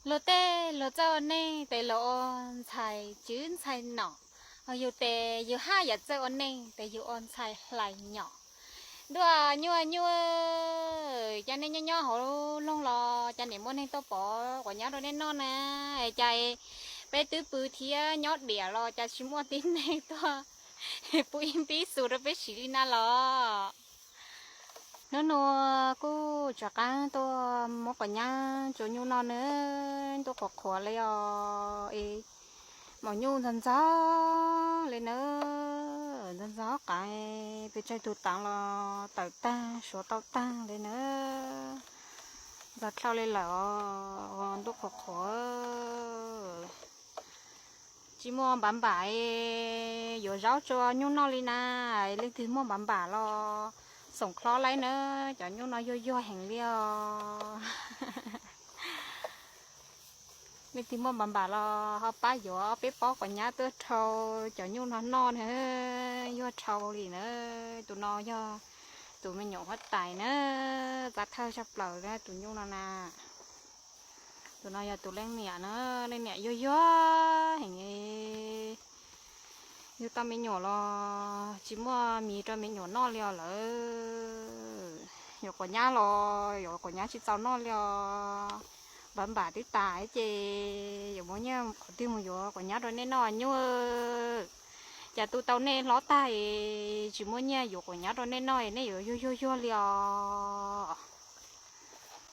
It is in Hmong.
Luag tej luag txawj ua neej tes luag ua ntxhais tswv ntxhais nom, ho yus tes yus haj yam txawj ua neej tes yus ua ntxhais hlais nyom. Ntuj, nyuj nyuj, cas nej nyob nyob hauv loog los cas nim muaj neeg tuaj pov quav nyab rau nej noj na? Cas peb twb pw thiab nyob diam los cas tsis muaj tib neeg tuaj pub ib npib xus rau peb siv li na los? Hnub no kuj rov qab tuaj muab quav nyab rau nyuj noj na. Ntuj qhuav qhuav li os, es maum nyuj ntxog ntxog li na, ntxog ntxog qav, pes tsawg tus teev los tawm tag suav tau tag li na. Ntxog dlhau li lawm os, ntuj qhuav qhuav. Tsis muaj npav npam, yuav zaub rau nyuj noj li na. Leej twg muaj npav npam los xoom khlob laib na, cov nyuj no yuag yuag heev li os. Leej twg muaj npav npam los ho pab yuav peb pob quav nyab tuaj rau cov nyuj no noj na, yuag dhau li na. Tus no yog tus me nyuam huab tais na, txav thawj tshaj plaws na tus nyuj no na. Tus no yog tus leej niam na, leej niam yuag yuag heev. Yug tau me nyuam los tsis muaj mis rau me nyuam noj li os lawm. Yuav quav nyab los yuav quav nyab tsis txaus noj li os. Npav npam twb tas ces yuav muab nyiaj qhov twg mus yuav quav nyab rau nej noj nyuj? Cas tu tau nej hlob tag es tsis muaj nyiaj yuav quav nyab rau nej noj es nej yuav yuag yuag yuag li os.